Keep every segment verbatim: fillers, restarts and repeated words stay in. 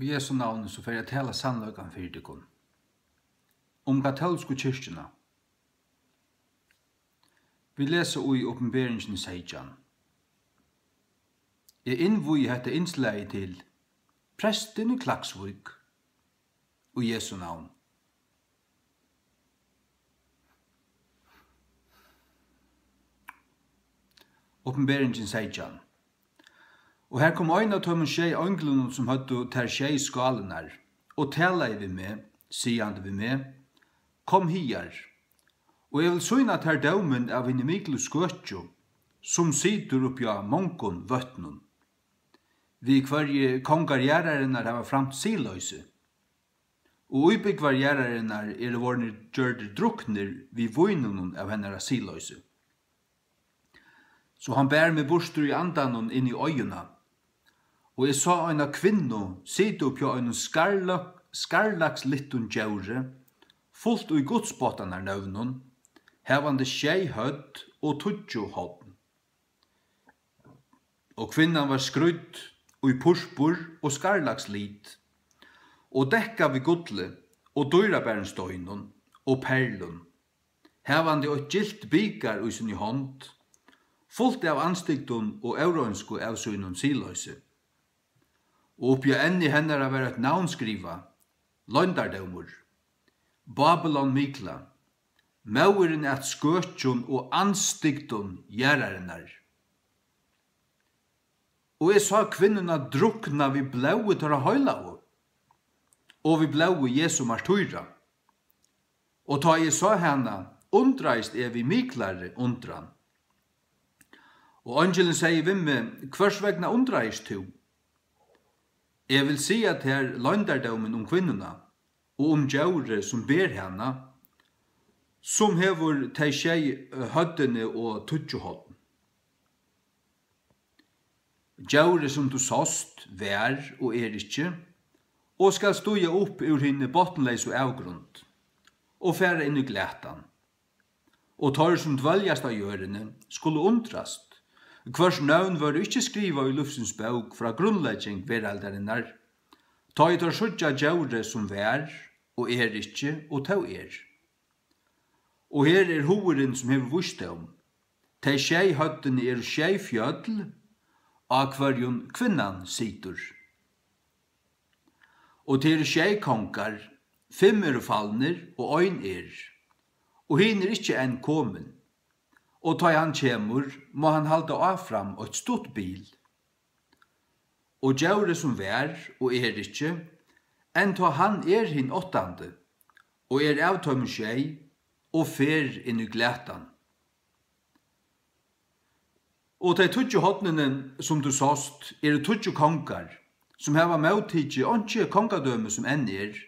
Í Jesu navni, so fari eg at tala sannleikan fyri tykkum. Um katólsku kirkjuna. Vit lesa í Opinberingini seytjan. Eg innvígi hetta innslagið til prestin í Klaksvík, í Jesu navn. Opinberingin seytjan. Og har kom ein av teimum sjey einglunum, sum høvdu tær sjey skálirnar, og talaði við meg, sigandi við meg: Kom higar, og eg vil sýna tær dómin av hini miklu skøkju, sum situr uppi á mongum vøtnum, við hvørji kongar jarðarinnar hava framt siðloysi, og íbúgvar jarðarinnar eru vorðnir gjørdir druknir við víninum av hennara siðloysi. So hann bar meg burtur í andanum inn í oyðina, og eg sá eina kvinnu sita uppi á einum skarlak-, skarlakslittum djóri, fult í gudsbóttanarnøvnum, havandi sjey høvd og tíggju horn. Og kvinnan var skrýdd í purpur og skarlakslit, og dekkað við gulli og dýrabarum steinum og perlum, havandi eitt gylt bikar í síni hond, fult av andstygdum og óreinsku av sínum siðloysi. Og uppi á enni hennara var eitt navn skrivað: Loyndardómur, Bábylon mikla, móðirin at skøkjum og andstygdum jarðarinnar. Og eg sá kvinnuna drukna við blóði teirra heilagu og við blóði Jesu martýra. Og tá eg sá hana, undraðist eg við miklari undran. Og eingilin segði við meg: Hvørs vegna undraðist tú? Eg vil siga tær loyndardómin um kvinnuna og um djórið, sum ber hana, sum hevur tey sjey, eh, høvdini og tíggju horn. Djórið, sum tú sást, var og er ikki, og skal stíga upp úr hini botnleysu avgrund og fara inn í glatan. Og teir, sum dvøljast á jørðini, skulu undrast, hvørs nøvn vóru ikki skrivað í lívsins bók frá grundleggjing veraldarinnar, tá ið teir síggja djórið, sum var og er ikki og tó er. Og her er hugurin, sum hevur vísdóm. Tey sjey høvdini eru sjey fjøll, á hvørjum kvinnan situr. Og tað eru sjey kongar, fimm eru falnir og ein er, og hin er ikki enn komin. Og tá ið hann kemur, má hann halda áfram eitt stutt bil. Og djórið, sum var og er ikki, enn tá hann er hin áttandi, og er av teimum sjey, og fer inn í glatan. Og tey tíggju hornini, sum tú sást, eru tíggju kongar, sum hava móttikið einki kongadømi, sum enn er,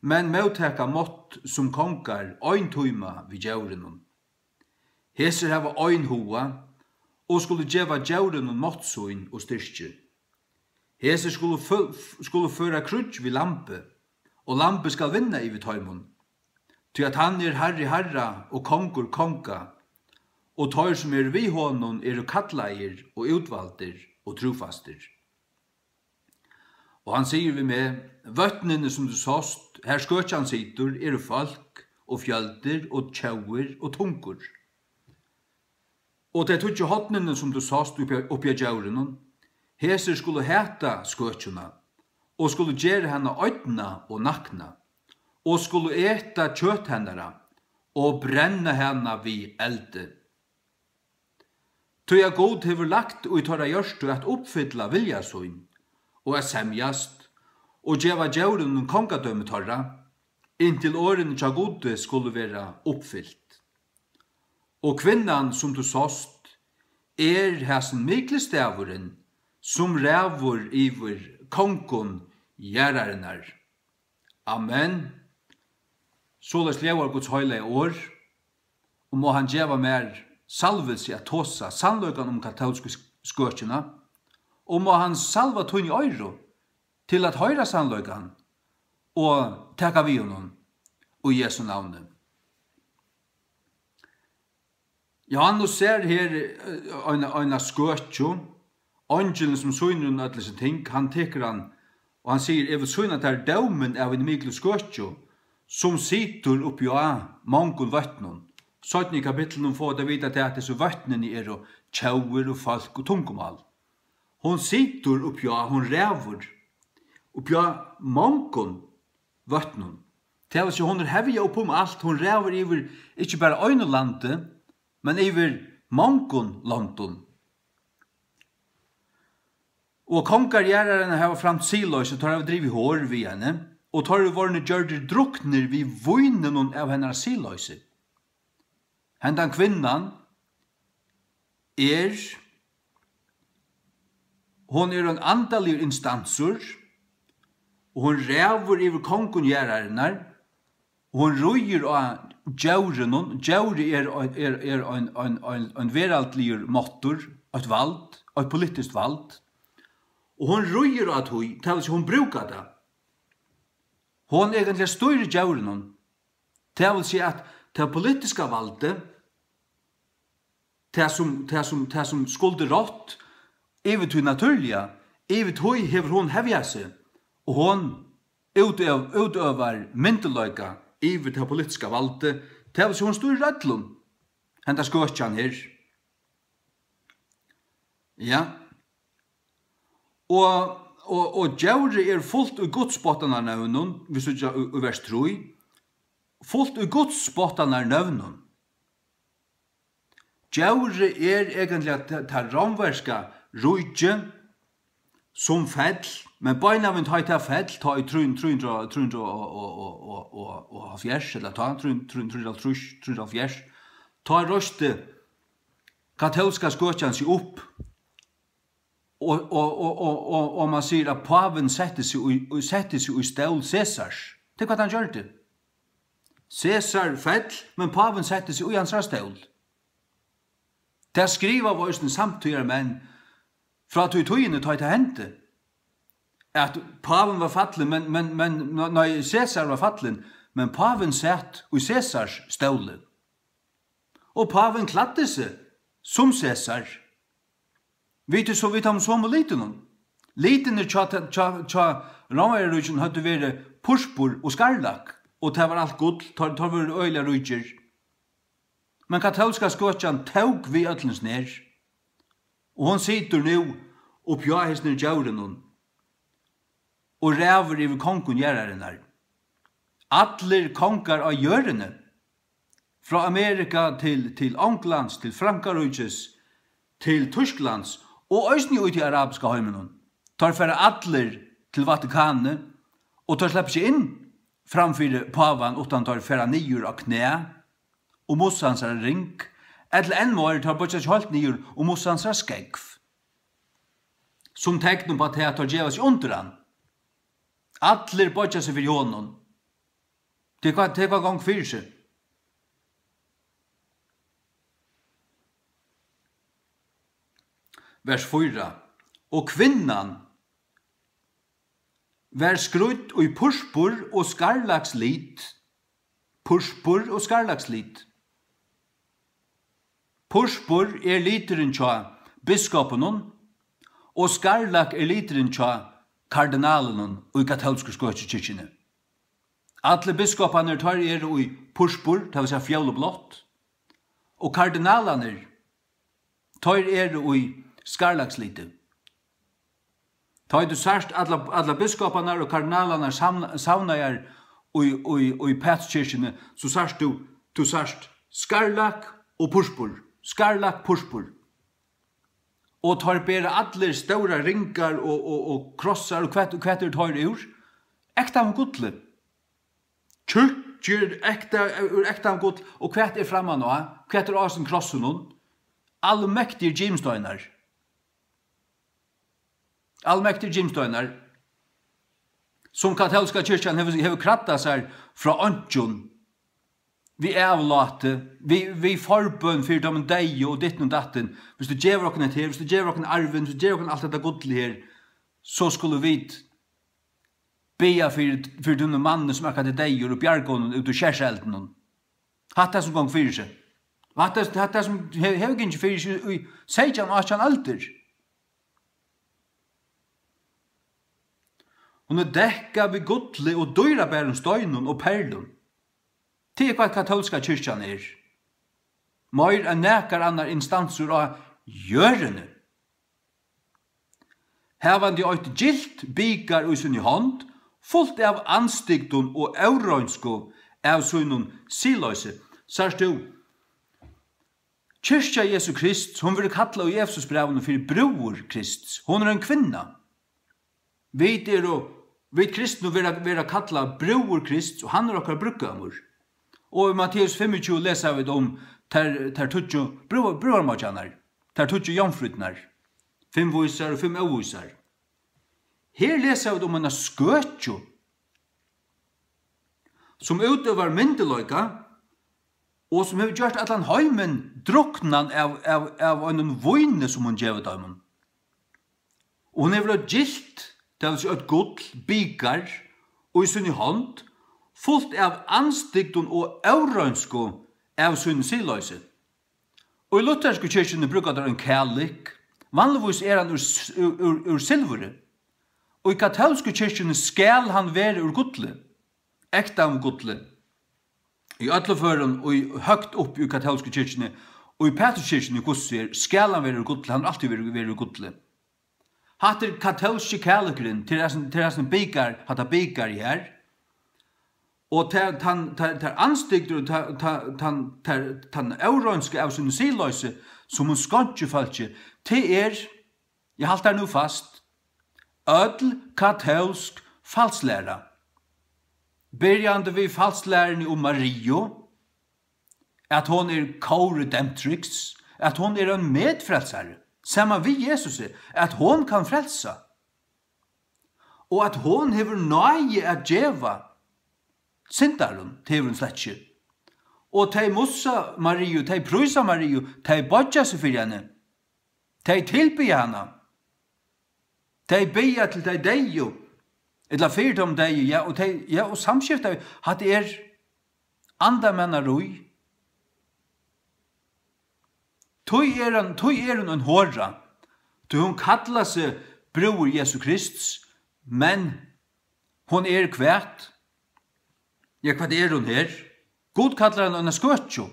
men móttaka mátt sum kongar ein tíma við djórinum. Hesir hava ein huga og skulu geva djórinum mátt sín og styrki. Hesir skulu fø-, skulu føra kríggj við Lambi, og Lambið skal vinna yvir teimum, tí at hann er Harri harra og Kongur konga, og teir, sum eru við honum, eru kallaðir og útvaldir og trúfastir. Og hann sigur við meg: Vøtnini, sum tú sást, har skøkjan situr, eru fólk og fjøldir og tjóðir og tungur. Og tey tíggju hornini, sum tú sást uppi, uppi á djórinum, hesir skulu hata skøkjuna og skulu gera hana oydna og nakna, og skulu eta kjøt hennara og brenna hana við eldi. Tí at Gud hevur lagt í teirra hjørtu at uppfylla vilja sín, og at semjast, og geva djórunum kongadømi teirra, inntil orðini hjá Gudi skulu vera uppfylt. Og kvinnan, sum tú sást, er hasin mikli stavurin, sum ræður yvir kongum jarðarinnar. Amen. Soleiðis ljóðar Guds heilaga orð, og má hann geva mær salvilsi at tosa sannleikan um katólsku sk-, skøkjuna, og má hann salva tíni oyru til at hoyra sannleikan og taka við honum í Jesu navni. Johannes sær her, eh, eina, eina skøkju, eingilin sum sýnir honum øll hesi ting, hann tekur hann Og hann sigur: "Eg vil sýna tær dómin av eini miklu skøkju, sum situr uppi á mongum vøtnum." Seinni í kapitlinum fáa vit at vita tað, at hesi vøtnini eru tjóðir og fólk og tungumál. Hon situr uppi á, hon ræður uppi á mongum vøtnum. Tað vil siga, hon er hevjað upp um alt, hon ræður yvir ikki bara einum landi, men yvir mongum londum. Og kongar jarðarinnar hava framt siðloysi, teir hava drivið hor við henni, og teir eru vorðnir gjørdir druknir við víninum av hennara siðloysi. Hendan kvinnan er, hon er ein andaligur instansur, og hon ræður yvir kongum jarðarinnar, og hon ríður á djórunum. Djórið er ein, er, er ein, ein, ein, ein veraldligur máttur, eitt vald, eitt politiskt vald, og hon ríður á tí, tað vil siga, hon brúkar tað. Hon eigentliga stýrir djórunum. Tað vil siga, at tað politiska valdið, tað sum, tað sum, tað sum skuldi rátt yvir tí natúrliga, yvir tí hevur hon hevjað seg, og hon útøv-, útøvar myndugleika yvir tað politiska valdið, tað vil siga, hon stýrir øllum, henda skøkjan her. Ja. Og, og, og djórið er fult í gudsspottanarnøvnum, vit síggja í, í vers trý, fult í gudsspottanarnøvnum. Djórið er eigentliga ta-, tað rómverska ríkið, sum fell, men beinanvegin tá ið tað fell, tá í trý, trý hundrað, trý hundrað og, og, og, og, og, og hálvfjerðs, ella tá, trý, trý, trý hundrað og hálvtrýss, trý hundrað og hálvfjerðs, tá reisti katólska skøkjan seg upp, og, og, og, og, og, og man sigur, at pávin setti seg í, í, setti seg í stól Caesars. Tað er hvat hann gjørdi. Caesar fell, men pávin setti seg í hansara stól. Tað skrivaðu eisini samtíðarmenn frá tí tíðini, tá ið tað hendi, at pávin var fallin, men, men, men, nei, Caesar var fallin, men pávin sat í Caesars stóli. Og pávin klæddi seg sum Caesar. Vit er so, vit hava somu litirnar. Litirnir hjá, hjá, hjá Rómverjaríkinum høvdu verið purpur og skarlak, og tað var alt gull, teir, teir vóru øgiliga ríkir. Men katólska skøkjan tók við øllum snær, og hon situr nú uppi á hesum djórunum og ræður yvir kongum jarðarinnar. Allir kongar á jørðini, frá Amerika til, til Onglands, til Frankaríkis, til Týsklands og eisini í tí arabiska heiminum, teir fara allir til Vatikanið, og teir sleppa ikki inn framfyri pávan, uttan teir fara niður á knæ og mussa hansara ring, ella enn meir, teir boyggja seg heilt niður og mussa hansara skógv, sum tekn upp á tað, at teir geva seg undir hann. Allir boyggja seg fyri honum. Tað er hvat, tað er hvat gongur fyri seg. Vers fýra. Og kvinnan var skrídd í purpur og skarlakslit. Purpur og skarlakslit. Purpur er liturin hjá biskopunum, og skarlak er liturin hjá kardinalinum í katólsku skøkjukirkjuni. Allir biskoparnir, teir eru í purpur, tað vil siga fjólublátt, og kardinalarnir, teir eru í skarlaksliti. Tá ið tú sært allar, allar biskoparnar og kardinalarnar savn-, savnaðar í, í, í Pæturskirkjuni, so sært tú, tú sært skarlak og purpur, skarlak, purpur. Og teir bera allir stórar ringar og, og, og krossar, og hvat, hvat eru teir úr? Ekta av gulli. Tjúkkir, ekta, úr ekta av gull. Og hvat er framman á? Hvat er á hesum krossunum? Almektigir gimsteinar. Almektigir gimsteinar, sum katólska kirkjan hevur, hevur kraddað sær frá einkjum, við avláti, við, við forbøn fyri teimum deyðu og ditten og datten. Viss tú gevur okkum hetta her, viss tú gevur okkum arvin, viss tú gevur okkum alt hetta gullið her, so skulu vit biðja fyri, fyri tínum manni, sum akkurát er deyður, og bjarga honum út úr skerseldinum. Hatta sum gongur fyri seg. Hatta, hatta sum he-, hevur gingið fyri seg í seytjan, átjan øldir. Hon er dekkað við gulli og dýrabærum steinum og perlum. Tað er, hvat katólska kirkjan er. Meir enn nakar annar instansur á jørðini. Havandi eitt gylt bikar í síni hond, fult av andstygdum og óreinsku av sínum siðloysi. Sært tú, kirkja Jesu Krist, hon verður kallað í Efesusbrævinum fyri brúður Krists. Hon er ein kvinna. Vit eru, vit kristnu verða, verða kallað brúður Krists, og hann er okkara brúðgómur. Og í Matteus fimmogtjúgu lesa vit um tær, tær tíggju brúðar-, brúðarmoyggjarnar, tær tíggju jomfrúrnar, fimm vísar og fimm óvísar. Her lesa vit um eina skøkju, sum útøvar myndugleika, og sum hevur gjørt allan heimin druknan av, av, av einum víni, sum hon gevur teimum. Og hon hevur eitt gylt, tað vil siga eitt gull, bikar, í síni hond, fult av andstygdum og óreinsku av sínum siðloysi. Og í luthersku kirkjuni brúka teir ein kalik. Vanligvís er hann úr s-, úr, úr, úr silvuri. Og í katólsku kirkjuni skal hann vera úr gulli. Ekta úr gulli. Í øllum førum, og í, høgt uppi í katólsku kirkjuni, og í Pæturskirkjuni, hvussu er, skal hann vera úr gulli, hann hevur altíð verið, verið úr gulli. Hatta er katólski kalikurin, til hasin, til hasin bikar, hatta bikar her. Og ta-, tann, ta-, tær andstygdir og ta-, ta-, tann, tær, tann óreinsku av sínum siðloysi, sum hon skonkir fólki, tað er, eg haldi har nú fast, øll katólsk falsklæra. Byrjandi við falsklæruni um Mariu, at hon er co-redemptrix, at hon er ein medfrelsari, saman við Jesusi, at hon kann frelsa, og at hon hevur náði at geva syndarum, tað hevur hon slett ikki. Og tey mussa Mariu, tey prísa Mariu, tey boyggja seg fyri henni, tey tilbiðja hana. Tey biðja til tey deyðu, ella fyri teimum deyðu, ja, og tey, ja, og samskifta, hatta er andamannarí. Tí er hon, tí er hon ein hora, tí hon kallar seg brúður Jesu Krists, men hon er hvat? Ja, hvat er hon her? Gud kallar hana eina skøkju.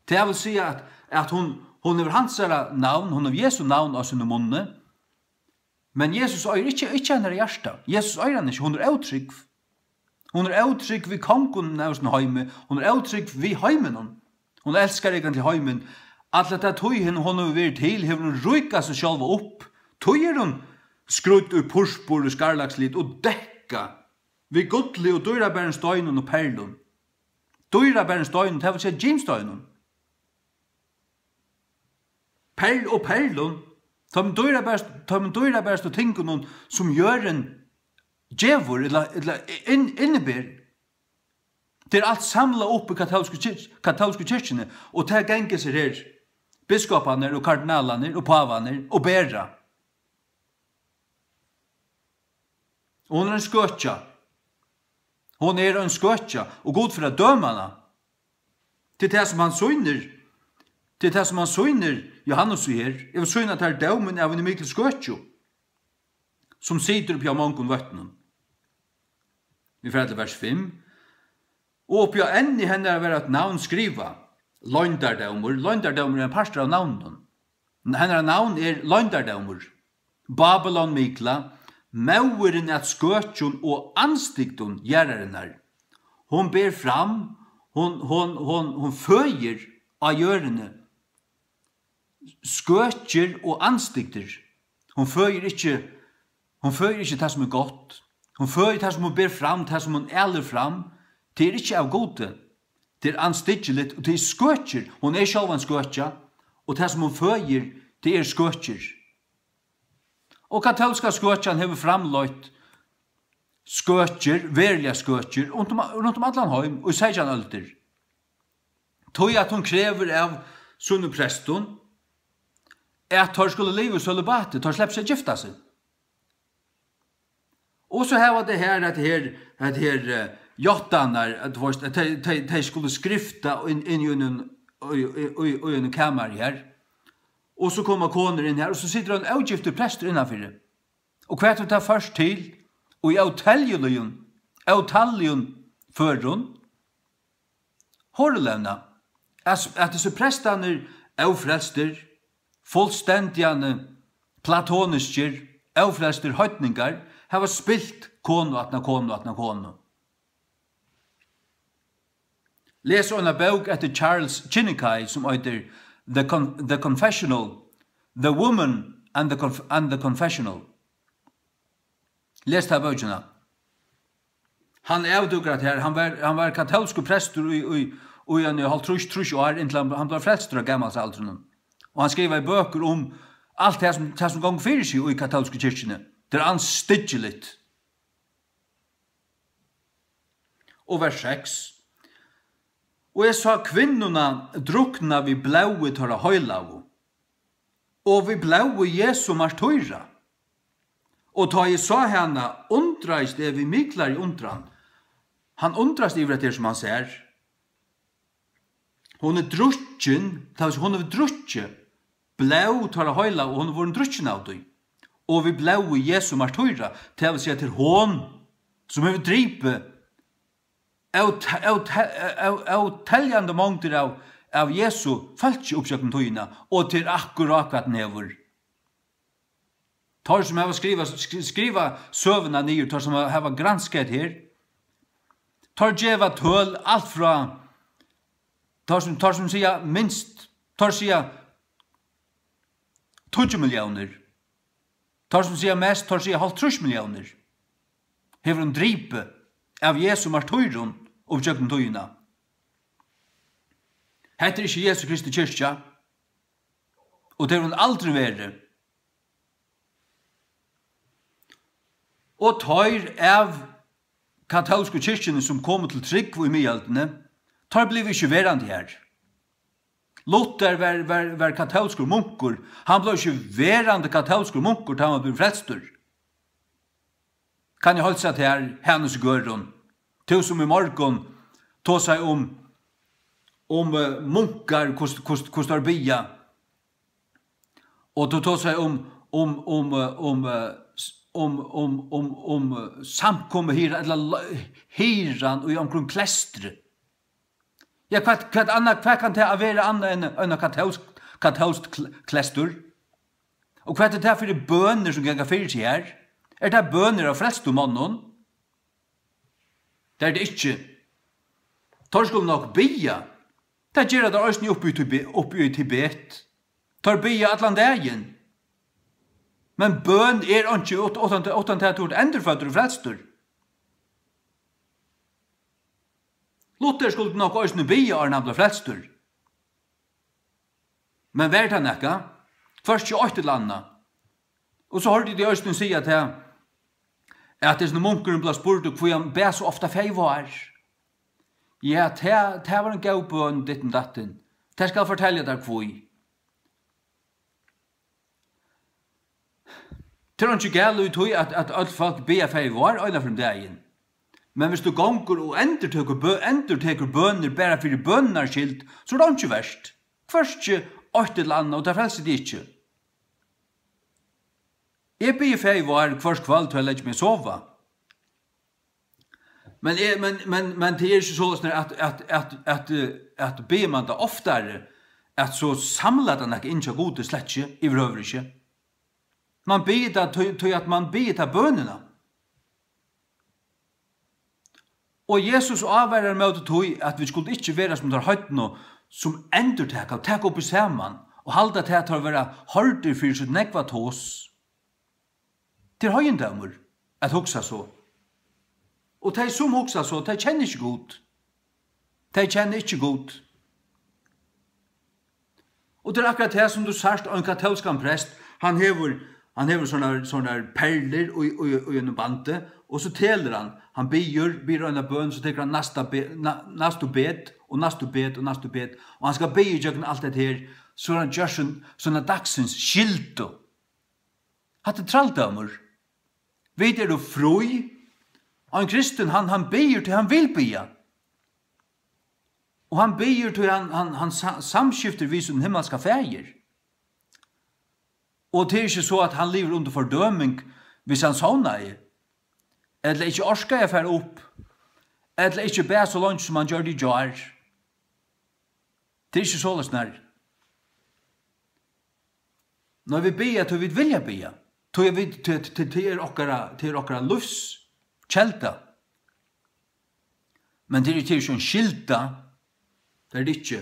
Tað vil siga, at, at hon, hon hevur hansara navn, hon hevur Jesu navn á sínum munni. Men Jesus eigur ikki, ikki hennara hjarta. Jesus eigur hana ikki, hon er ótrúgv. Hon er ótrúgv við kongunum av hesum heimi, hon er ótrúgv við heiminum. Hon elskar eigentliga heimin. Alla ta tíð, hon, hon hevur verið til, hevur hon ríkað seg sjálva upp. Tí er hon skrýdd í purpur og skarlatslit og dekkað við gulli og dýrabærum steinum og perlum. Dýrabærum steinum, tað vil siga gimsteinum. Perl og perlum, teimum dýrabærastu, teimum dýrabærastu tingunum, sum jørðin gevur, ella, ella inn-, inniber. Tað er alt samlað upp í katólsku kirk-, katólsku kirkjuni, og tað ganga hesir her, biskoparnir og kardinalarnir og pávarnir og bera. Og hon er ein skøkja. Hon er ein skøkja, og Gud fer at døma hana. Tað er tað, sum hann sýnir, tað er tað, sum hann sýnir Jóhannes her. Eg vil sýna tær dómin av eini miklu skøkju, sum situr uppi á mongum vøtnum. Vit fara til vers fimm. Og uppi á enni hennara var eitt navn skrivað, loyndardómur. Loyndardómur er ein partur av navninum. Hennara navn er loyndardómur. Babylon mikla, móðirin at skøkjum og andstygdum jarðarinnar. Hon ber fram, hon, hon, hon, hon føðir á jørðini skøkjur og andstygdir. Hon føðir ikki, hon føðir ikki tað, sum er gott. Hon føðir tað, sum hon ber fram, tað, sum hon elur fram. Tað er ikki av Gudi. Tað er andstyggiligt, og tað er skøkjur. Hon er sjálv ein skøkja, og tað, sum hon føðir, tað er skøkjur. Og katólska skøkjan hevur framleitt skøkjur, veruligar skøkjur, runt um, runt um allan heim í seytjan øldir. Tí at hon krevur av sínum prestum, at teir skulu liva í sølibati, teir sleppa ikki at gifta seg. Og so hava tey her, at her, at her, eh, játtarnar, at, tú veist, at tey, tey, tey skulu skrifta inn, inn í einum, í, í, í, í einum kamari her. Og so koma konur inn her, og so situr ein ógiftur prestur innanfyri. Og hvat hevur tað ført til? í óteljuligum, ótalligum førum. Horulevna, at, at hesir prestarnir, ófrelstir, fullstendiga platoniskir, ófrelstir heidningar, hava spilt konu aftan á konu aftan á konu. Les eina bók eftir Charles Chiniquy sum eitur The Con-, The Confessional, The Woman and the Conf-, and the Confessional. Les ta bókina. Hann avdúkar, at her, hann var, hann var katólskur prestur í, í, í eini hálvtrýss, trýss ár, inntil hann, hann bleiv frelstur á gamalsaldrinum. Og hann skrivaði bøkur um alt tað sum, tað sum gongur fyri seg í katólsku kirkjuni. Tað er andstyggiligt. Og vers seks: Og eg sá kvinnuna drukna við blóði teirra heilagu, og við blóði Jesu martýra. Og tá eg sá hana, undraðist eg við miklari undran. Hann undrast yvir hetta her, sum hann sær. Hon er drukkin, tað vil siga, hon hevur drukkið blóð teirra heilagu, og hon er vorðin drukkin av tí. Og við blóði Jesu martýra, tað vil siga, til hon, sum hevur dripið óte-, óte-, ó-, óteljandi mongdir av, av Jesu fólki upp gjøgnum tíðina, og til akkurát hvat hann hevur. Teir, sum hava skrivað, skri-, skrivað søguna niður, teir, sum hava, hava granskað her, teir geva tøl alt frá, teir, sum, teir, sum siga minst, teir siga tíggju milliónir. Teir, sum siga mest, teir siga hálvtrýss milliónir. Hevur hon dripið av Jesu martýrum upp gjøgnum tíðina. Hetta er ikki Jesu Kristi kirkja, og tað hevur hon aldrin verið. Og teir av katólsku kirkjuni, sum komu til trúgv í miðøldini, teir blivu ikki verandi har. Luther var, var, var katólskur munkur. Hann bleiv ikki verandi katólskur munkur, tá hann var blivin frelstur. Kann eg heilsa tær, Hanus Gørun, tú sum í morgun tosaði um, um, eh, munkar, hvussu, hvussu, hvussu teir biðja. Og tú tosaði um, um, um, eh, um, eh, s-, um, um, um, um, eh, samkomuhýran, ella lo-, hýran í onkrum kleystri. Ja, hvat, hvat annað, hvat kann tað vera annað enn ein katólsk, katólsk kl-, kleystur? Og hvat er tað fyri bønir, sum ganga fyri seg her? Er tað bønir av frelstum monnum? Tað er tað ikki. Teir skulu nokk biðja. Tað gera teir eisini uppi í Tibe-, uppi í Tibet. Teir biðja allan dagin. Men bøn er einki ut-, uttan, uttan tað, at tú ert endurføddur og frelstur. Luther skuldi nokk eisini biðja, áðrenn hann bleiv frelstur. Men var tað nakað? Hvørki eitt ella annað. Og so hoyrdi eg tey eisini siga tað, at hesin munkurin bleiv spurdur, hví hann bað so ofta faðir vár. Ja, tað, tað var ein góð bøn, ditten datten. Tað skal eg fortelja tær hví. Tað er einki galið í tí, at, at øll fólk biðja faðir vár eina ferð um dagin. Men viss tú gongur og endurtekur bø-, endurtekur bønir bara fyri bønirnar skyld, so er tað einki vert. Hvørki eitt ella annað, og tað frelsir teg ikki. Eg biði faðir vár hvørt kvøld, tá eg leggi meg at sova. Men eg, men, men, men tað er ikki soleiðis, at, at, at, at, eh, at biður mann tað oftari, at so samlar tað nakað inn hjá Gudi slett ikki, yvirhøvur ikki. Mann biður tað, tí, tí at mann biður ta bønina. Og Jesus ávarar móti tí, at vit skuldu ikki vera sum teir heidnu, sum endurtaka og taka upp í saman og halda tað, at teir verða hoyrdir fyri sítt nógva tos. Tað er heiðindómur at hugsa so. Og tey, sum hugsa so, tey kenna ikki Gud. Tey kenna ikki Gud. Og tað er akkurát tað, sum tú sært, ein katólskan prest, hann hevur, hann hevur sonar, sonar perlur í, í, í einum bandi, og so telur hann, hann biður, biður eina bøn, so tekur hann næsta be-, næ-, næstu bet, og næstu bet, og næstu bet, og hann skal biðja ígjøgnum alt hetta her, so er hann gjørt sum, sum dagsins skyldu. Hatta er trældómur. Vit eru frí. Ein kristin, hann, hann biður, tí hann vil biðja. Og hann biður, tí hann, hann, hann sa-, samskiftir við sín himmalska faðir. Og tað er ikki so, at hann livir undir fordøming, viss hann sovnaði. ella ikki orkaði at fara upp, ella ikki bað so leingi, sum hann gjørdi í gjár. Tað er ikki soleiðis nær. Nei, vit biðja, tí vit vilja biðja. Tí vit, tí, tí, tí er okkara, tí er okkara lívskelda. Men tað er, tað er ikki ein skylda. Tað er tað ikki.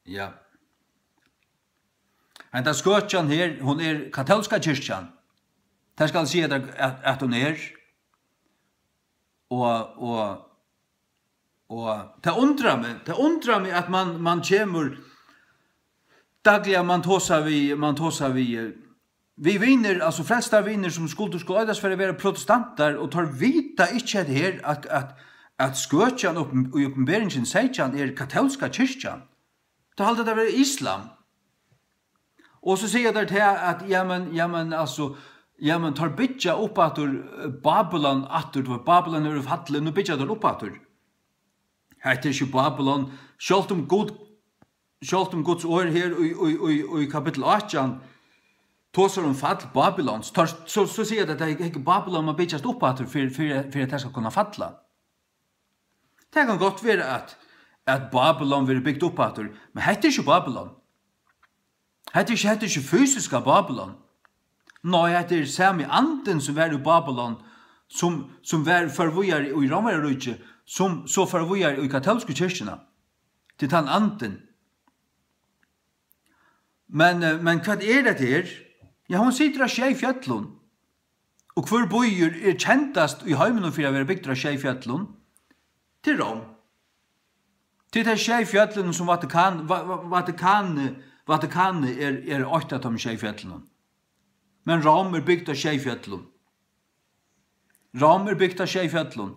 Ja. Henda skøkjan her, hon er katólska kirkjan. Tað skal eg siga tær, at, at hon er. Og, og, og tað undrar meg, tað undrar meg, at man, man kemur dagliga, man tosar við, man tosar við, eh, við vinir, altso frelstar vinir, sum skuldu skoðast fyri at vera protestantar, og teir vita ikki hetta her, at, at, at skøkjan upp, í Opinberingin seytjan er katólska kirkjan. Teir halda, tað vera islam. Og so siga teir til, at, ja, men, ja, men, altso, ja, men, teir byggja upp aftur, eh, Babylon aftur, tí Babylon er fallið, nú byggja teir upp aftur. Hetta er ikki Babylon, sjálvt um Gud, sjálvt um Guds orð her í, í, í, í kapittul átjan tosar um fall Babylons, teir, so, so siga teir, at tað er ikki Babylon, man byggjast upp aftur fyri, fyri, fyri at tað skal kunna falla. Tað kann gott vera, at, at Babylon verður bygt upp aftur, men hetta er ikki Babylon. Hetta er ikki, hetta er ikki fysiska Babylon. Nei, hetta er sami andin, sum var í Babylon, sum, sum var, fór víðari í Rómaríki, sum so fór víðari í katólsku kirkjuna. Tað er tann andin. Men, eh, men hvat er hetta her? Ja, hon situr á sjey fjøllum. Og hvør býur er kendast í heiminum fyri at vera bygdur á sjey fjøllum? Til Róm. Til tey sjey fjøllini, sum Vatikan-, Va-, Va-, Vatikan-, Vatikanið er, er eitt av teimum sjey fjøllunum. Men Róm er bygd á sjey fjøllum. Róm er bygd á sjey fjøllum.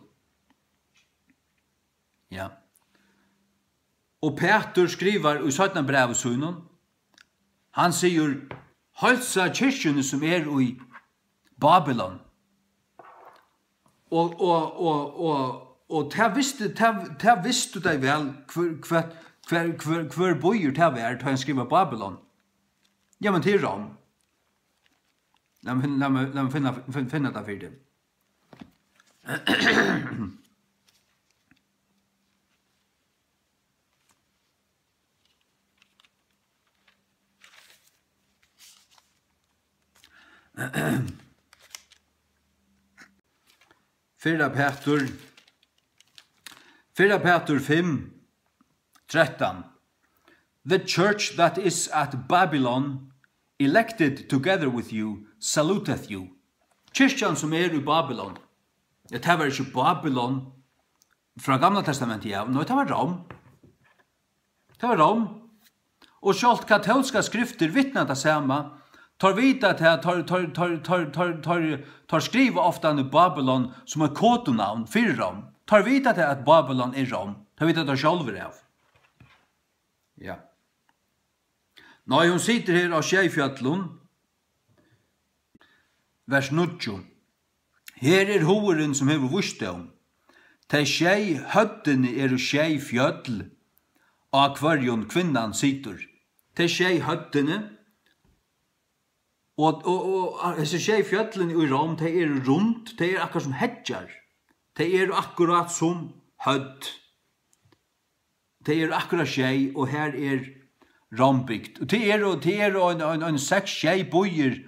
Ja. Og Pætur skrivar í seinna brævi sínum, hann sigur, heilsa kirkjuni, sum er í Babylon. Og, og, og, og, og tað vistu, tað, tað vistu tey væl, hvør, hvat, hvør, hvør, hvør býur tað var, tá hann skrivar Babylon. Ja, men tað er Róm. Lat meg finna, lat meg, lat meg finna, fin-, finna tað fyri teg. Fyrra Pætur, Fyrra Pætur fimm, trettan. The church that is at Babylon, elected together with you, saluteth you. Kirkjan, sum er í Babylon. Ja, tað var ikki Babylon frá Gamla Testamenti, ja. Nei, tað var Róm. Tað var Róm. Og sjálvt katólskar skriftir vitna tað sama. Teir vita tað, teir, teir skriva ofta um Babylon sum eitt kodunavn fyri Róm. Teir vita tað, at Babylon er Róm. Tað vita teir sjálvir av. Ja. Nei, hon situr her á sjey fjøllum. Vers níggju. Her er hugurin, sum hevur vísdóm. Tey sjey høvdini eru sjey fjøll, á hvørjum kvinnan situr. Tey sjey høvdini, og, og, og, og hesi sjey fjøllini í Róm, tey eru rund, tey eru akkurát sum heggjar. Tey eru akkurát sum høvd. Tey eru akkurát sjey, og har er Róm bygd. Og tað eru, tað eru ein, ein, ein seks, sjey býir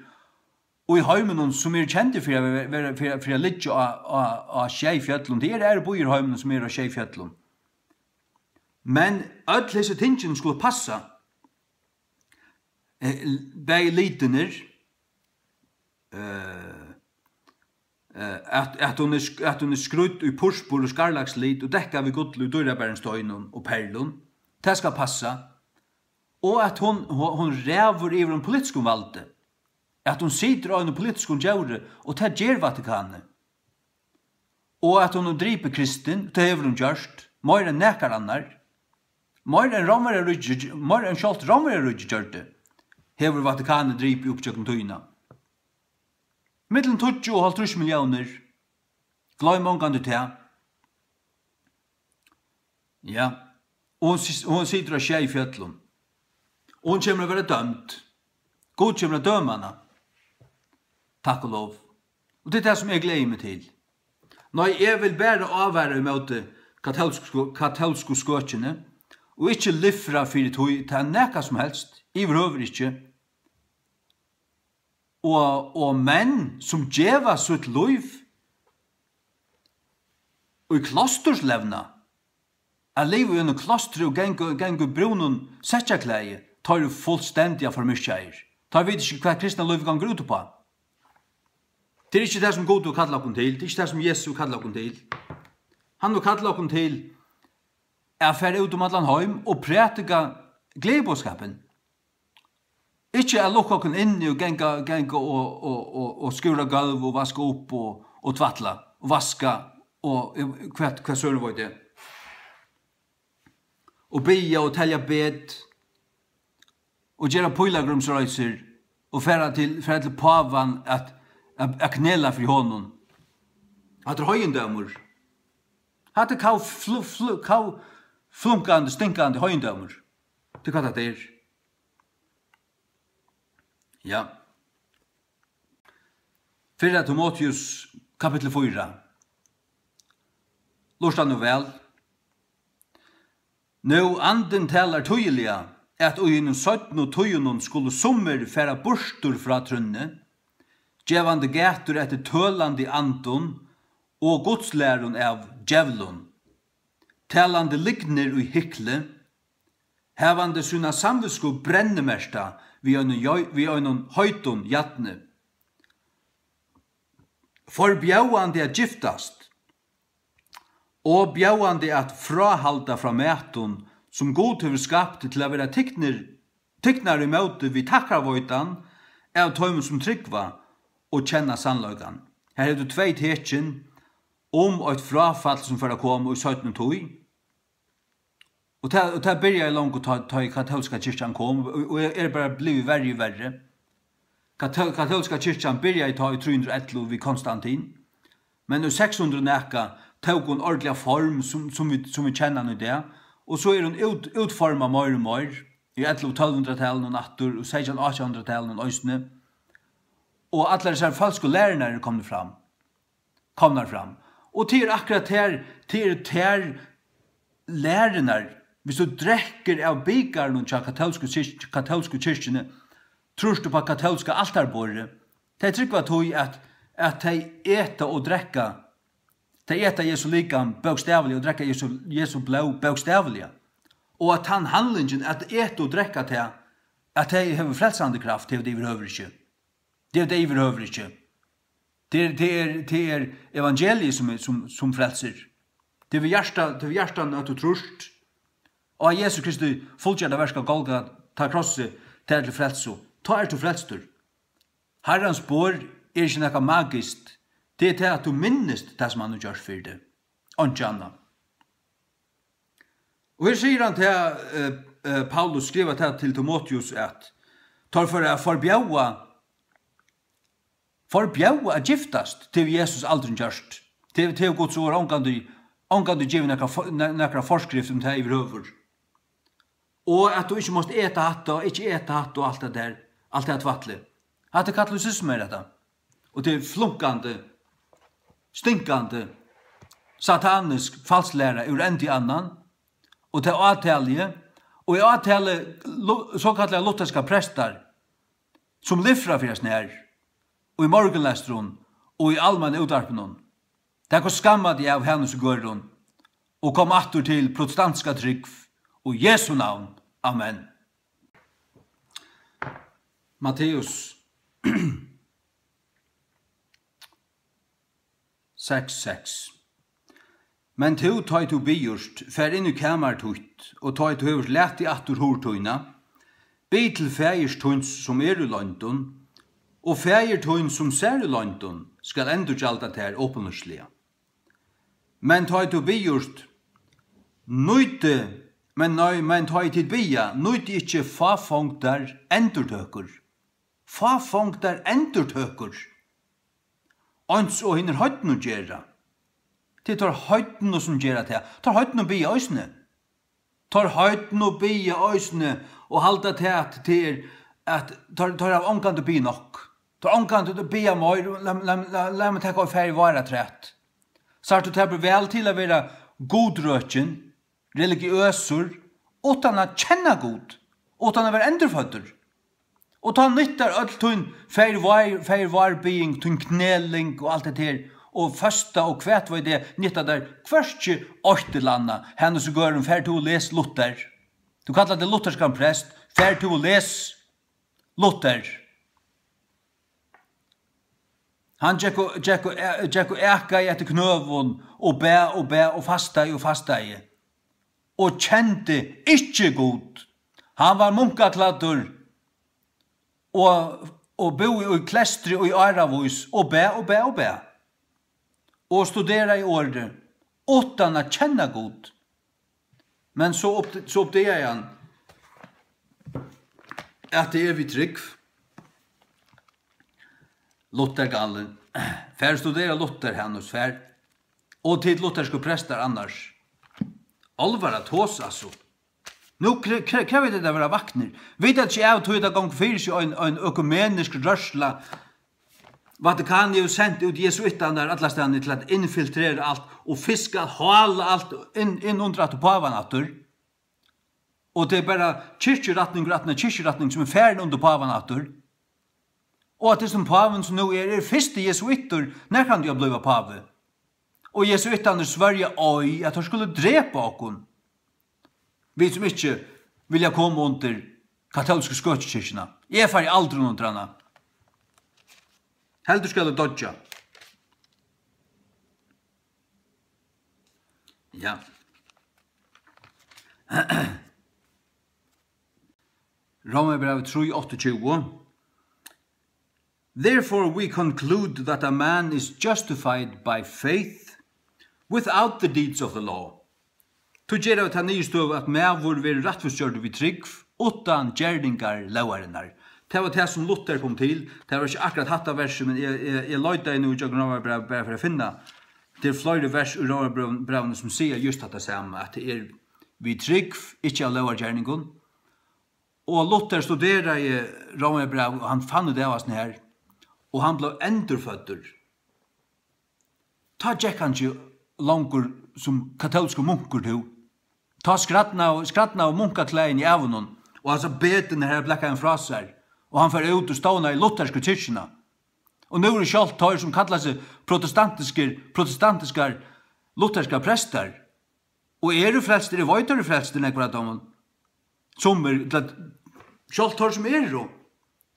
í heiminum, sum eru kendir fyri at vera, vera, fyri, fyri at liggja á, á, á sjey fjøllum. Tað eru aðrir býir í heiminum, sum eru á sjey fjøllum. Men øll hesi tingini skulu passa. Eh, bæði litirnir, eh, eh, at, at hon er sk-, at hon er skrídd í purpur og skarlagslit og dekkað við gulli og dýrabærum steinum og perlum. Tað skal passa. Og at hon, ho-, hon ræður yvir einum politiskum valdi. At hon situr á einum politiskum djóri, og tað ger Vatikanið. Og at hon hevur dripið kristin, tað hevur hon gjørt, meira enn nakar annar. Meira enn Rómverjaríkið, meira enn sjálvt Rómverjaríkið gjørdi, hevur Vatikanið dripið upp gjøgnum tíðina. Millum tíggju og hálvtrýss milliónir. Gloym ongantíð tað. Ja. Og hon sis-, og hon situr á sjey fjøllum. Og hon kemur at verða dømd. Gud kemur at døma hana. Takk og lov. Og tað er tað, sum eg gleði meg til. Nei, eg vil bara ávara ímóti katólsku, katólsku skøkini, og ikki lifra fyri tí, tað er nakað sum helst, yvirhøvur ikki. Og, og menn, sum geva sítt lív í klástuslevnað, at liva í einum klástri og ganga, ganga í brúnum sekkjaklæði, teir eru fullstendiga formyrkjaðir. Teir vita ikki, hvat kristna lívið gongur út uppá. Tað er ikki tað, sum Gud hevur kallað okkum til. Tað er ikki tað, sum Jesus hevur kallað okkum til. Hann hevur kallað okkum til at fara út um allan heim og prædika gleðiboðskapin. Ikki at lukka okkum inni og ganga, ganga og, og, og, og skúra gólv og vaska upp og, og tvætla og vaska og, eh, hvat, hvat søren veit eg. Og biðja og telja bet og gera pílagrímsreisur og fara til, fara til pávan at, at, at knela fyri honum. Hatta er heiðindómur. Hatta er kav-, flu-, flu-, kav-, flunkandi, stinkandi heiðindómur. Tað er hvat hatta er. Ja. Fyrra Timoteus, kapittul fýra. Lurta nú væl. Nú, Andin talar týðiliga, at í hinum seinnu tíðunum skulu summir fara burtur frá trúnni, gevandi gætur eftir tølandi andum og gudslærum av djevlum, talandi lygnir í hykli, havandi sína samvitsku brennimerkta við einum joi-, við einum heitum jarni, forbjóðandi at giftast, og bjóðandi at fráhalda frá matum, sum Gud hevur skapt til at vera tiknir, tiknar ímóti við takkarveitan av teimum, sum trúgva og kenna sannleikan. Her hevur tú tvey tekin um eitt fráfall, sum fer at koma í seinnu tíð. Og tað, og tað byrjaði longu tá, tá ið katólska kirkjan kom, og, og er bara blivið verri og verri. Kató-, katólska kirkjan byrjaði tá í trý hundrað og ellivu við Konstantin, men í seks hundrað og nakað tók hon ordiliga form, sum, sum vit, sum vit kenna hana í dag, og so er hon út-, útformað meir og meir í ellivu tólv hundrað-talinum aftur, og seytjan átjan hundrað-talinum eisini, og allar hesar falsku lærurnar eru komnar fram. komnar fram. Og tað er akkurát tær, tað eru tær lærurnar, viss tú drekkur av bikarinum hjá katólsku kirk-, katólsku kirkjuni, trýrt upp á katólska altarborðið, tey trúgva tí, at, at tey eta og drekka, tey eta Jesu likam bókstavliga og drekka Jesu, Jesu blóð bókstavliga, og at tann handlingin at eta og drekka tað, at tey hevur frelsandi kraft, hevur tað yvirhøvur ikki. Tað er tað yvirhøvur ikki. Tað er, tað er, tað er evangeliið, sum er, sum, sum frelsir. Tað er við hjarta, tað er við hjartanum, at tú trýrt á Jesu Kristi fullgjørda verk á Golgata krossi, tað er til frelsu. Tá ert tú frelstur. Harrans borð er ikki nakað magiskt. Tað er tað, at tú minnist tað, sum hann hevur gjørt fyri teg. Einki annað. Og her sigur hann tað, eh, eh, Paulus skrivar tað til Timoteus, at teir fara at forbjóða, forbjóða at giftast, tað hevur Jesus aldrin gjørt. Tað hevur, tað hevur Guds orð ongantíð, ongantíð givið nakra for-, na-, nakra forskrift um tað yvirhøvur. Og at tú ikki mást eta hatta, og ikki eta hatta, og alt tað har, alt tað tvætlið. Hatta er katolicisma, er hetta. Og tað er flunkandi, stinkandi, satanisk falsklæra úr enda í annan, og tað átali eg, og eg átali lu-, sokallaðar lutherskar prestar, sum lifra fyri at snara, og í morgunlestrum, og í almenna útvarpinum. Tak og skamma teg av Hanus og Gørun, og kom aftur til protestantska trúgv, og Jesu navn. Amen. Matteus seks seks. Men tú, tá ið tú biður, far inn í kamar títt, og tá ið tú hevur latið aftur hurð tína, bið til Faðir tíns, sum er í loyndum, og Faðir tín, sum sær í loyndum, skal endurgjalda tær opinberliga. Men tá ið tú biður, nýti, men nei, men tá ið tit biðja, nýti ikki fáfongdar endurtøkur. Fáfongdar endurtøkur, eins og hinir heidnu gera. Tað eru teir heidnu, sum gera tað. Teir heidnu biðja eisini. Teir heidnu biðja eisini og halda tað, at tað er, at teir, teir hava ongantíð biðið nokk. Teir hava ongantíð biðið meir, lat, lat, lat, lat meg taka og fara í vár afturat. Sært tú, tað ber væl til at vera gudrøkin, religiøsur, uttan at kenna Gud, uttan at vera endurføddur. Og tá nyttar øll tín fær vár, fær várbiðing, tín kneling og alt det her, og føsta og hvat veit eg, nyttar tær hvørki eitt ella annað. Hanus í Gørðum, far tú og les Luther. Tú kallar teg lutherskan prest, far tú og les Luther. Hann gekk og, gekk og, gekk og akaði eftir knøum og bað og bað og fastaði og fastaði og kendi ikki Gud. Hann var munkaklæddur og, og búði í kleystri í áravís og bað og bað og bað og studeraði orðið uttan at kenna Gud. Men so upp-, so uppdagaði hann, at tað er við trúgv. Luther galin. Far studera Luther, Hanus, far. Og tit luthersku prestar annars. Álvara tos, altso. Nú kre-, kre-, krevur tað at vera vaknir. Vita tit ikki av tí, at tað gongur fyri seg ein, ein økumenisk rørsla. Vatikanið hevur sent út jesuittarnar allastaðni til at infiltrera alt og fiska, hála alt inn, inn undir aftur pávan aftur. Og tað er bara kirkjurætningur aftan á kirkjurætning, sum er farin undir pávan aftur. Og at hesin pávin, sum nú er, er fyrsti jesuittur nakrantíð at blíva pávi. Og jesuittarnir svørja, oj, at teir skulu drepa okkum, vit sum ikki vilja koma undir katólsku skøkjukirkjuna. Eg fari aldrin undir hana. Heldur skal eg doyggja. Ja. Rómarbrævið trý áttaogtjúgu. Therefore we conclude that a man is justified by faith without the deeds of the law. Tí gera vit ta niðurstøðu, at maður verður rættvísgjørdur við trúgv, uttan gerningar lógarinnar. Tað var tað, sum Luther kom til. Tað var ikki akkurát hatta versið, men eg, eg, eg leitaði nú ígjøgnum Rómarbrævið bara fyri at finna. Tað eru fleiri vers í Rómarbrævinum, sum siga júst hatta sama, at tað er við trúgv, ikki av lógargerningum. Og Luther studeraði Rómarbræv, og hann fann út av hasum her, og hann bleiv endurføddur. Tá gekk hann ikki longur sum katólskur munkur, tú. Tá skrædnaðu, skrædnaðu munkaklæðini av honum, og hann sá betin her blakkaði hann frá sær, og hann fór út og stovnaði luthersku kirkjuna. Og nú eru sjálvt teir, sum kalla seg protestantiskir, protestantiskar lutherskar prestar, og eru frelstir, eg veit, teir eru frelstir, nógvir av teimum. Summir, ella sjálvt teir sum eru,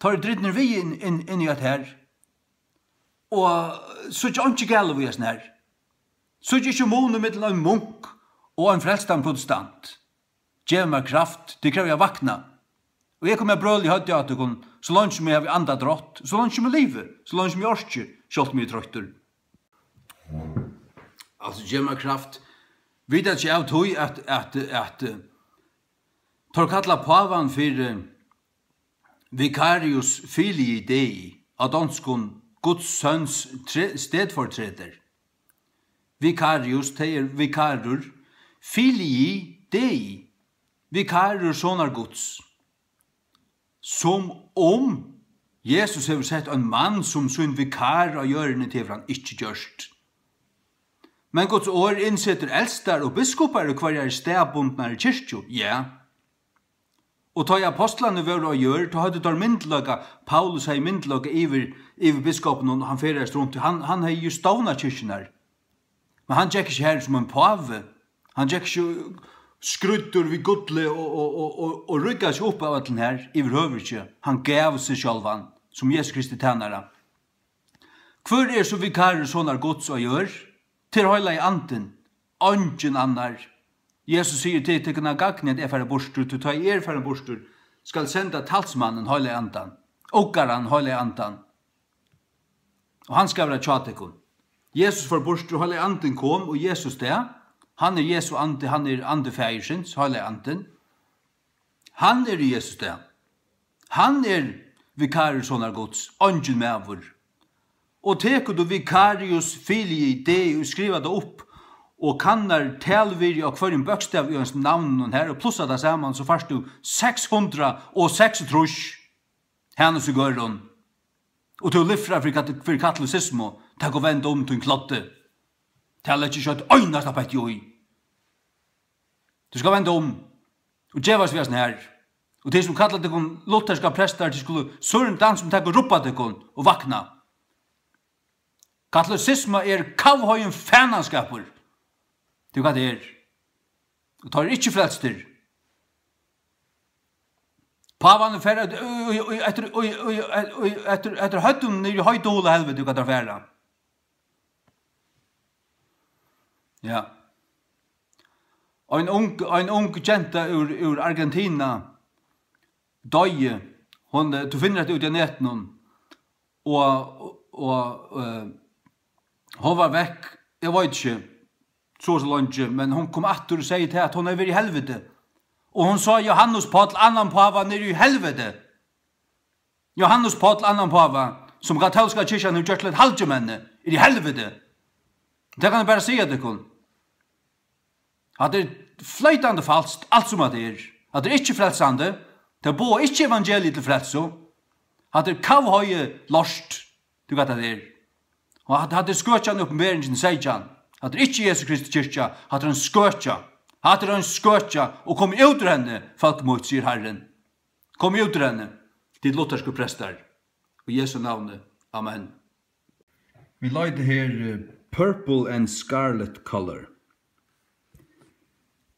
teir eru dripnir við inn, inn, inn í hetta her. Og síggja einki galið í hesum her. Síggja ikki mun ímillum ein munk og ein frelstan protestant. Gev mær kraft, tit krevja at vakna. Og eg komi at brøla í høvdið á tykkum, so leingi sum eg havi andadrátt, so leingi sum eg livi, so leingi sum eg orki, sjálvt um eg eri troyttur. Altso, gev mær kraft. Vita tit ikki av tí, at, at, at, eh, teir kalla pávan fyri, eh, Vicarius Filii Dei, á donskum, Guds søns tre-, stedfortræder. Vicarius, tað er vikarur, Filii Dei, vikarur sonar Guds. Sum um Jesus hevur sett ein mann sum sín vikar á jørðini, tað hevur hann ikki gjørt. Men Guds orð innsetur eldstar og biskupar í hvørjari staðbundnari kirkju, ja. Og tá ið apostlarnir vóru á jørð, tá høvdu teir myndugleika, Paulus hevði myndugleika yvir, yvir biskupinum, og hann ferðaðist runt, hann, hann hevði jú stovnað kirkjurnar. Men hann gekk ikki har sum ein pávi. Hann gekk ikki skrýddur við gulli og, og, og, og, og ruggaði seg upp av øllum har, yvirhøvur ikki. Hann gav seg sjálvan sum Jesu Kristi tænara. Hvør er so vikarur sonar Guds á jørð? Tað er Heilagi Andin, eingin annar. Jesus sigur, tað er tykkum at gagni, at eg fari burtur, tí tá eg eri farin burtur, skal eg senda talsmannin, Heilaga Andan, okkaran Heilaga Andan. Og hann skal vera hjá tykkum. Jesus fór burtur, Heilagi Andin kom í Jesu stað. Hann er Jesu andi, hann er andi Faðirsins, Heilagi Andin. Hann er í Jesu stað. Hann er vikarur sonar Guds, eingin maður. Og tekur tú Vicarius Filii Dei og skrivar tað upp og kannar talvirði á hvørjum bókstavi í hesum navninum her og plussar tað saman, so fært tú seks hundrað og seksogtrýss. Hanus í Gørðum, og tú lifrar fyri kat-, fyri katolisismu, tak og vend um tín kloddi. Tað leggja ikki eitt einasta petti í. Tú skal venda um og gevast við hasum her. Og tey sum kalla tykkum lutherskar prestar, tey skulu søren dansa um tykkum, rubba tykkum og vakna. Katolisisma er kavhoyin fanaskapur. Tað er hvat tað er. Og teir eru ikki frelstir. Pávarnir fara at, í, í, í, eftir, í, í, í, eftir, eftir høvdinum niður í heita holu helviti, hvat teir fara. Ja. Ein ung, ein ung genta úr, úr Argentina doyði. Hon, eh, tú finnur hetta úti á netinum. Og, og, og, eh, hon var vekk, eg veit ikki, so og so leingi, men hon kom aftur og segði til, at hon hevði verið í helviti. Og hon sá Johannes Páll, annan páva, niðri í helviti. Johannes Páll, annan páva, sum katólska kirkjan hevur gjørt til eitt halgimenni, er í helviti. Tað kann eg bara siga tykkum. Hatta er floytandi falskt, alt sum hatta er. Hatta er ikki frelsandi. Tey boða ikki evangeliið til frelsu. Hatta er kavhoyið lort, tú veit, hatta er. Og hatta, hatta er skøkjan í Opinberingin seytjan. Hatta er ikki Jesu Kristi kirkja, hatta er ein skøkja. Hatta er ein skøkja, og kom út úr henni, fólk mítt, sigur Harrin. Kom út úr henni, tit luthersku prestar. Í Jesu navni. Amen. Vit leita her, eh, purple and scarlet color.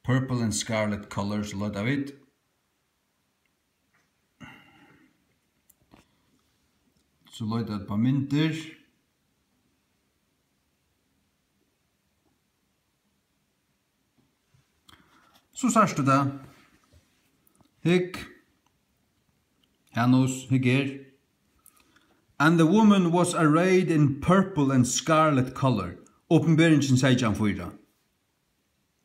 Purple and scarlet color, so leita vit. So leita eg upp á myndir. So sært tú tað. Hygg. Hanus, hygg her. "And the woman was arrayed in purple and scarlet color." Opinberingin seytjan fýra.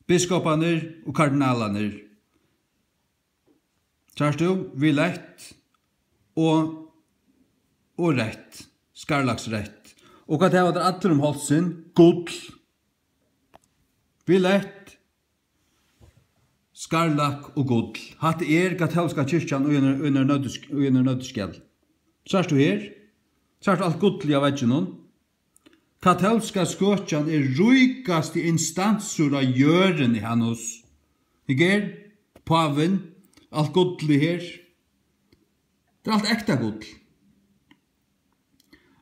Biskoparnir og kardinalarnir. Sært tú? Violett og, og reytt. Skarlagsreytt. Og hvat hava teir allir um hálsin? Gull. Violett, skarlak og gull. Hatta er katólska kirkjan í einari, í einari nøtis-, í einari nøtisskal. Sært tú her? Sært tú alt gullið á vegginum? Katólska skøkjan er ríkasti instansur á jørðini, Hanus. Hygg her, pávin, alt gullið her. Tað er alt ekta gull.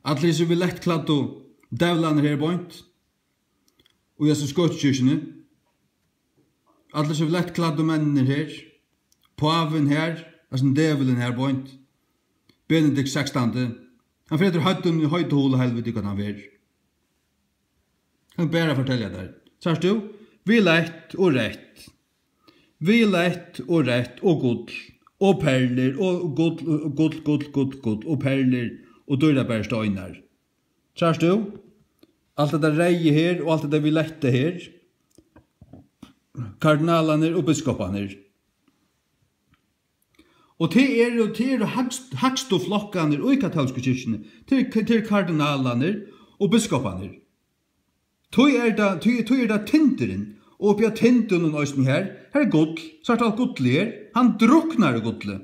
Allir hesir violettklæddu djevlarnir her beint. Og í hesi skøkjukirkjuni. Allir hesir violettklæddu menninir her. Pávin her, hasin djevulin her beint. Benedikt sekstandi. Hann fer eftir høvdinum í heita holu helviti, hvat hann fer. Kann bara fortelja tær. Sært tú? Violett og reytt. Violett og reytt og gull. Og perlur og gull, og gull, gull, gull, gull. Og perlur og dýrabar steinar. Sært tú? Alt hetta reyða her og alt hetta violetta her. Kardinalarnir og biskoparnir. Og tað eru, tað eru hægst-, hægstu flokkarnir í katólsku kirkjuni. Tað eru, tað eru kardinalarnir og biskoparnir. Tí er tað, tí, tí er tað tindurin. Og uppi á tindunum eisini her, her er gull. Sært tú alt gullið her? Hann druknar í gulli.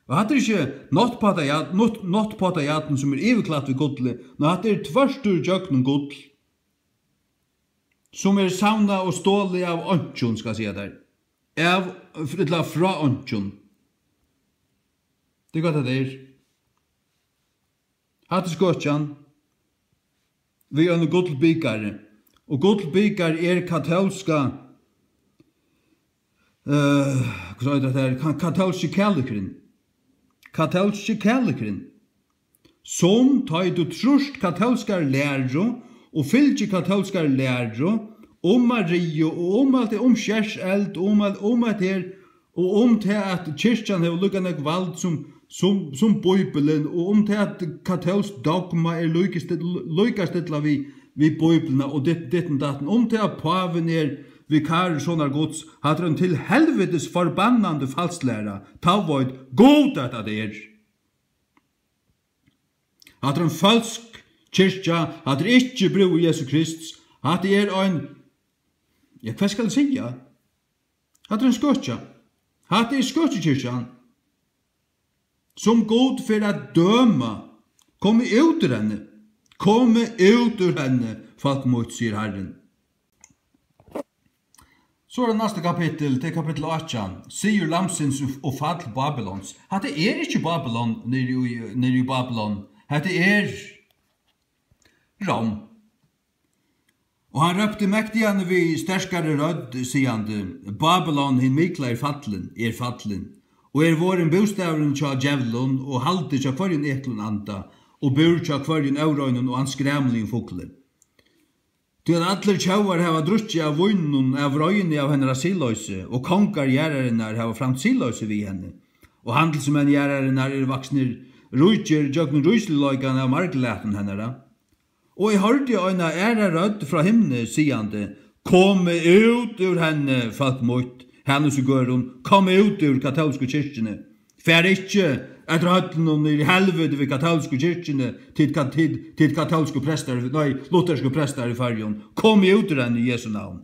Og hatta er ikki náttpátajarn, nátt-, náttpátajarn sum er yvirklætt við gulli. Nei, hatta er tvørtur gjøgnum gull. Sum er savnað og stolið av einkjum, skal eg siga tær. Av, ella frá einkjum. Tað er gott, at tað er. Hatta er skøkjan. Við einum gullbikari. Og gullbikar er katólska, eh, hvussu eitur tað her? Ka-, katólski kærleikurin. Katólski kærleikurin. Sum, tá ið tú trýrt katólskari læru og fylgir katólskari læru um Mariu og um alt tað, um skerst eld, um alt, um at her, og um tað, at kirkjan hevur líka nógv vald sum, sum, sum Bíbilin, og um tað, at katólskt dogma er líkastil-, líkastillað við, við Bíbilina og dit-, ditten datten, um tað, at pávin er vikarur sonar Guds, hatta er ein til helvitis forbannandi falsklæra, tá veit Gud, at tað er. Hatta er ein følsk kirkja, hatta er ikki brúður Jesu Krists, hatta er ein, ja, hvat skal eg siga? Hatta er ein skøkja. Hatta er skøkjukirkjan. sum Gud fer at døma. Komið út úr henni. Komið út úr henni, fólk mítt, sigur Harrin. So er tað næsta kapittul, tað er kapittul átjan. Sigur Lambsins og, og fall Babylons. Hatta er ikki Babylon niðri í, niðri í Babylon. Hatta er Rom. Og hann rópti mektiga við sterkari rødd, sigandi: Babylon hin mikla er fallin, er fallin, og er vorðin bústaðurin hjá djevlum, og haldið hjá hvørjum eklum anda, og búr hjá hvørjum óreinum og anskræmuligum fugli. Tí at allir tjóðar hava drukkið av víninum av vreiðini av hennara siðloysi, og kongar jarðarinnar hava framt siðloysi við henni, og handilsmenn jarðarinnar eru vaksnir ríkir gjøgnum rísligleikan av marglætum hennara. Og eg hoyrdi eina aðra rødd frá himni, sigandi: Komið út úr henni, fólk mítt, Hanus í Gørðum, komið út úr katólsku kirkjuni. Farið ikki eftir høllunum niður í helviti við katólsku kirkjuni, tit ka-, tit, tit katólsku prestar, nei, luthersku prestar í Føroyum. Komið út úr henni í Jesu navn.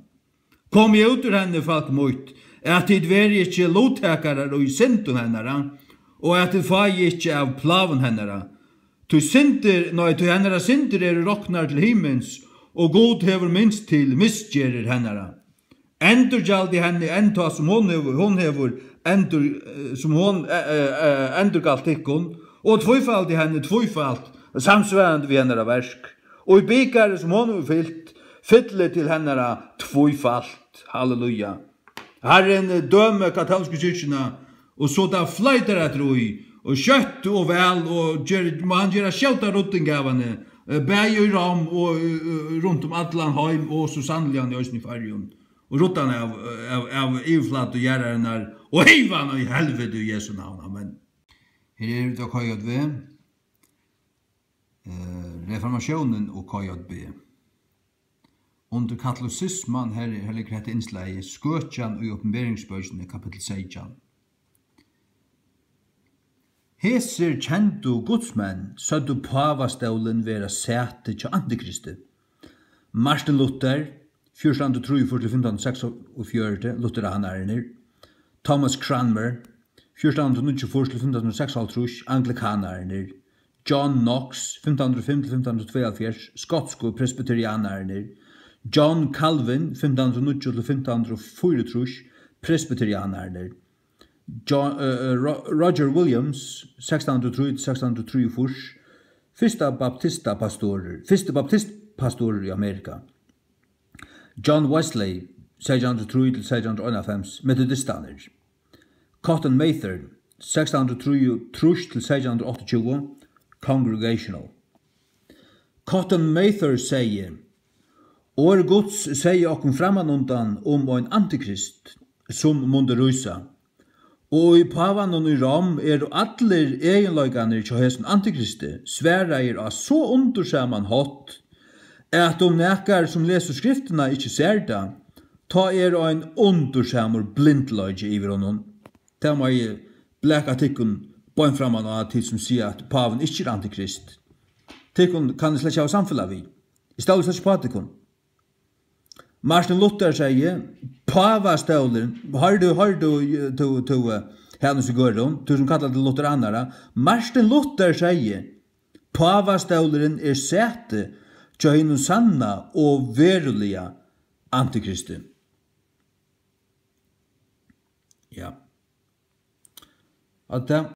Komið út úr henni, fólk mítt, at tit verið ikki luttakarar í syndum hennara, og at tit fáið ikki av plágum hennara. Tí syndir, nei, tí hennara syndir eru roknar til himins, og Gud hevur minst til misgerðir hennara. Endurgjaldið henni enn tá sum hon hevur, hon hevur endur, eh, sum hon, eh, eh, eh, endurgalt tykkum, og tvífaldið henni tvífalt, samsvarandi við hennara verk. Og í bikari sum hon hevur fylt, fyllið til hennara tvífalt. Halleluja. Harrin dømir katólsku kirkjuna, og so tað floytur eftir í, og skjótt og væl, og ger, má hann gera skjóta rudding av henni, eh, bæði í Rom og, eh, eh, runt um allan heim, og so sanniliga eisini í Føroyum. Og rudda hann av, av, av yvirflatu jarðarinnar, og hiva hann í helviti í Jesu navn. Amen. Her eru vit á K J V. Eh, reformatiónin og K J B. Undir katolicisman, her, her liggur hetta innslagið, Skøkjan í Opinberingsbókini, kapittul seytjan. Hesir kendu gudsmenn søgdu pávastólin vera sæti hjá antikristi. Martin Luther, fjúrtan hundrað og trýogfýrs til fimtan hundrað og seksogfjøruti, lutheranararnir. Thomas Cranmer, fjúrtan hundrað og níggjuogfýrs til fimtan hundrað og seksoghálvtrýss, anglikanararnir. John Knox, fimtan hundrað og fimm til fimtan hundrað og tveyoghálvfjerðs, skotsku presbyterianararnir. John Calvin, fimtan hundrað og níggju til fimtan hundrað og fýraogtrýss, presbyterianararnir. John, eh, eh, Ro-, Roger Williams, sekstan hundrað og trý til sekstan hundrað og trýogfýrs, fyrsta baptistapastorur, fyrsti baptistpastorur í Amerika. John Wesley, seytjan hundrað og trý til seytjan hundrað og einoghálvfems, metodistarnir. Cotton Mather, seytjan hundrað og trýogtrýss til seytjan hundrað og áttaogtjúgu, Congregational. Cotton Mather segði: Orð Guds segði okkum frammanundan um ein antikrist, sum mundi rísa. Og í pávanum í Rom eru allir eginleikarnir hjá hesum antikristi svaraðir á so undursaman hátt, at um nakar sum lesur skriftina ikki sær tað, tá er ein undursamur blindleiki yvir honum. Tað má eg blaka tykkum beint framman á, tit sum siga, at pávin ikki er antikrist. Tykkum kann eg slett ikki hava samfelag við. Eg stóli slett ikki uppá tykkum. Martin Luther segði: Pávastólurin, hoyrir tú, hoyrir tú, tú, tú, eh, Hanus í Gørðum, tú sum kallar teg lutheranara, Martin Luther segði: Pávastólurin er sæti hjá hinum sanna og veruliga antikristi. Ja. At tað